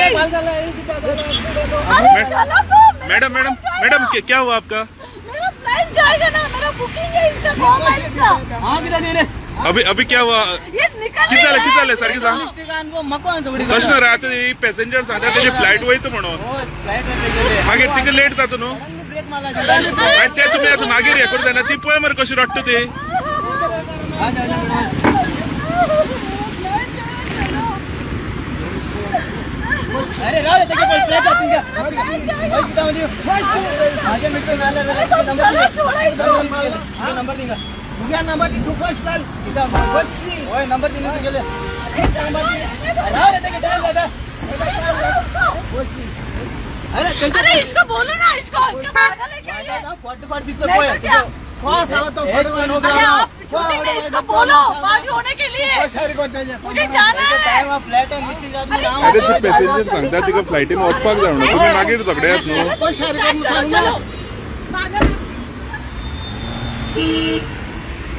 अरे चलो तो मेरा मैडम मैडम फ्लाइट जाएगा। मैडम क्या हुआ आपका? मेरा फ्लाइट जाएगा ना, मेरा बुकिंग है इसका, कॉम है इसका। अभी अभी क्या हुआ? ये निकल किती झालं, किती झालं सारखी सांग. कशें रे आतां ही पॅसेंजर सांगता तेजी फ्लायट वयता म्हणून, मागीर तिका लेट जाता न्हू. मागीर ते तुमी आतां मागीर हें करूं जायना. ती पळय मरे कशी रडटा ती. अरे राव रे, चलो छोड़ो इसको. नंबर दिंगा. तुझ्या नंबरची तू फर्स्ट चाल. फर्स्ट. होय, नंबर दिंगा तुगेले. राव रे, तेगे टाइम दादा. अरे अरे इसको बोलो ना, इसको क्या पागल है क्या ये? फट फट दिसलं नहीं पळय. तो क्या? फास्ट आवा तो. एक मिनिट हो अरे आप शूटिंग में इसको बोलो बाजू होने के लिए, मुझे जाना है. टाइम फ्लॅट आहे मिस्टेक. अरे ती पॅसेंजर सांगता तिका फ्लायटीन वचपाक जाय म्हणून, तुमी मागीर झगड्यात न्हू. चलो चलो पागल.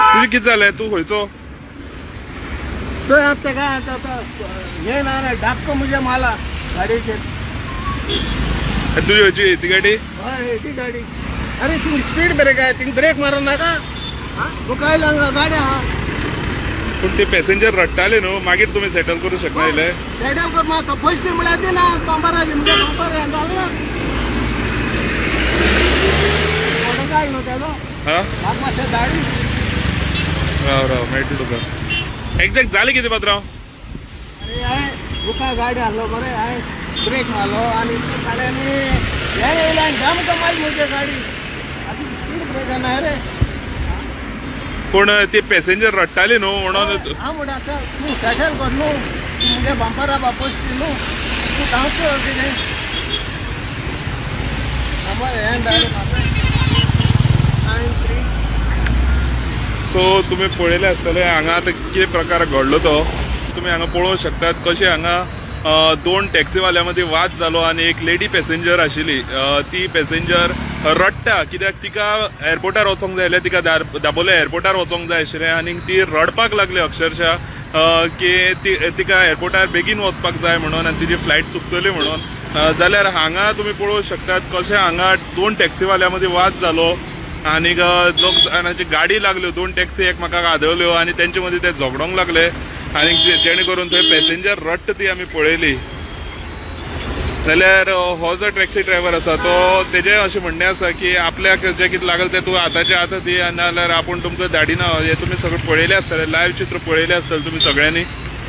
तुजें कितें जालें? तूं खंयचो? तो आता काय आता आता हे ना रे डाबको मुझे माला गाडीचे. तुजी खंयची ती गाडी? हय, ती गाडी. अरे ती स्पीड ब्रेक आहे, ती ब्रेक मारू नका. तू काय लागला गाड्या हा. पूण ते पॅसेंजर रडटाले न्हू, मागीर तुमी सेटल करू शकना इले? सेटल कर म्हाका फर्स्ट दी म्हळ्यार दी ना पंपाराची, मुगे पंपार जालें ना. फोटो काड न्हू तेजो. हा. म्हाका मातशें धाडी. राव राव, मेळटलें तुका. एग्जॅक्ट जालें कितें पात्रांव? अरे हांवें बुका गाडी हाडलो मरे, हांवें ब्रेक मारलो आनी फाल्यां हे येयलें आनी धामको मारली मुगे गाडी. आतां स्पीड ब्रेक ना रे. पूण ती पॅसेंजर रडटाली न्हू म्हणून. हांव म्हणटा आतां तूं सेटल कर न्हू, तूं मुगे बंपरा बापूस ती न्हू, तूं धांवतो कितें नंबर हें धाड म्हाका 93. सो तुमी पळयलें आसतलें हांगा आतां कितें प्रकार घडलो तो. तुमी हांगा पळोवंक शकतात कशें हांगा दोन टॅक्सीवाल्या मदीं वाद जालो आनी एक लेडी पॅसेंजर आशिल्ली, ती पॅसेंजर रडटा कित्याक तिका एअरपोर्टार वचोंक जाय आसलें, तिका दाबोले एअरपोर्टार वचोंक जाय आशिल्लें आनी ती रडपाक लागली अक्षरशः की ती तिका एअरपोर्टार बेगीन वचपाक जाय म्हणून आनी तिजी फ्लायट चुकतली म्हणून. जाल्यार हांगा तुमी पळोवंक शकतात कशें हांगा दोन टॅक्सीवाल्या मदीं वाद जालो आनी दोग जाणांची गाडी लागल्यो, दोन टॅक्सी एकमेकाक आदळल्यो आनी तेंचे मदीं ते झगडोंक लागले आनी जेणे करून थंय पॅसेंजर रडटा ती आमी पळयली. जाल्यार हो जो टॅक्सी ड्रायव्हर आसा तो तेजें अशें म्हणणें आसा की आपल्याक जें कितें लागलें तें तूं आतांचें आतां दी, नाजाल्यार आपूण तुमकां धाडिना. हें तुमी सगळें पळयलें आसतलें, लायव्ह चित्र पळयलें आसतलें तुमी सगळ्यांनी.